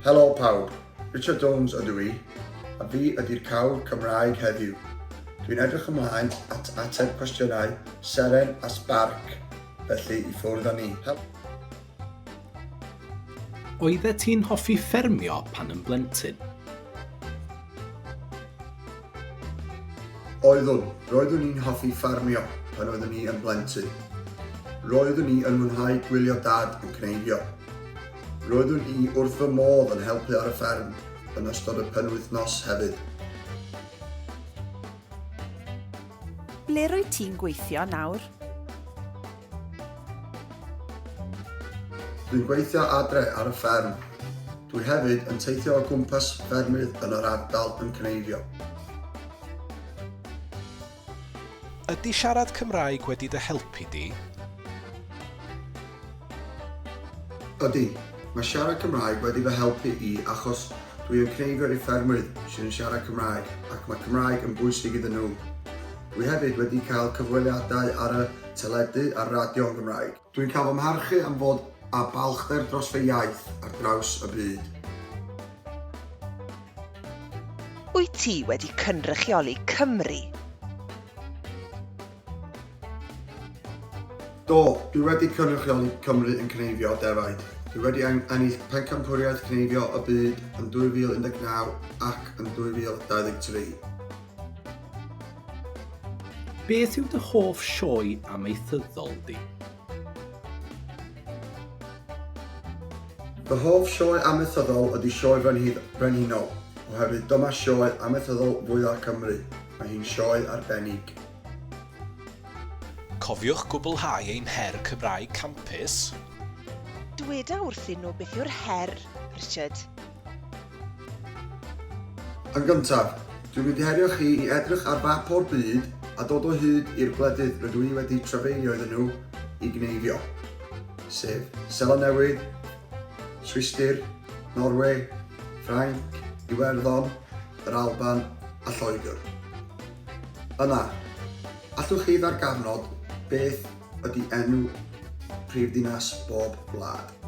Helo pawb, Richard Jones ydw i, a fi ydy'r cawr Cymraeg heddiw. Dwi'n edrych ymlaen at ateb cwestiynau Seren a Sbarc, felly i ffwrdd â ni. Help! Oeddet ti'n hoffi ffermio pan yn blentyn? Oeddwn, roeddwn i'n hoffi ffarmio pan oeddwn i yn blentyn. Roeddwn i yn mwynhau gwylio Dad yn cneifio. Roeddwn i wrth fy modd yn helpu ar y fferm yn ystod y penwythnos hefyd. Ble rwyt ti'n gweithio nawr? Dwi'n gweithio adre ar y fferm. Dwi hefyd yn teithio o gwmpas ffermydd yn yr ardal yn cneifio. Ydy siarad Cymraeg wedi dy helpu di? Ydy, mae siarad Cymraeg wedi fy helpu i achos dwi yn cneifio i ffermwydd sydd yn siarad Cymraeg ac mae Cymraeg yn bwysig iddyn nhw. Dwi hefyd wedi cael cyfweliadau ar y teledu a'r radio yn Gymraeg. Dwi'n cael fy mharchu am fod â balchder dros fy iaith ar draws y byd. Wyt ti wedi cynrychioli Cymru? Do, dwi wedi cynrychioli Cymru yn cneifio defaid. Dwi wedi ennill Pencampwriaeth Cneifio y Byd yn 2019 ac yn 2023. Beth yw dy hoff sioe amaethyddol di? Fy hoff sioe amaethyddol ydy Sioe Frenhinol, oherwydd dyma sioe amaethyddol fwyaf Cymru. Mae hi'n sioe arbennig. Cofiwch gwblhau ein her Cymraeg Campus. Dweda wrthyn nhw beth yw'r her, Richard. Yn gyntaf, dwi'n mynd i herio chi i edrych ar fap o'r byd a dod o hyd i'r gwledydd rydw i wedi trafeilio iddyn nhw i gneifio, sef Seland Newydd, Swistir, Norwy, Ffrainc, Iwerddon, yr Alban a Lloegr. Yna, allwch chi ddarganfod beth ydy enw prifddinas bob gwlad?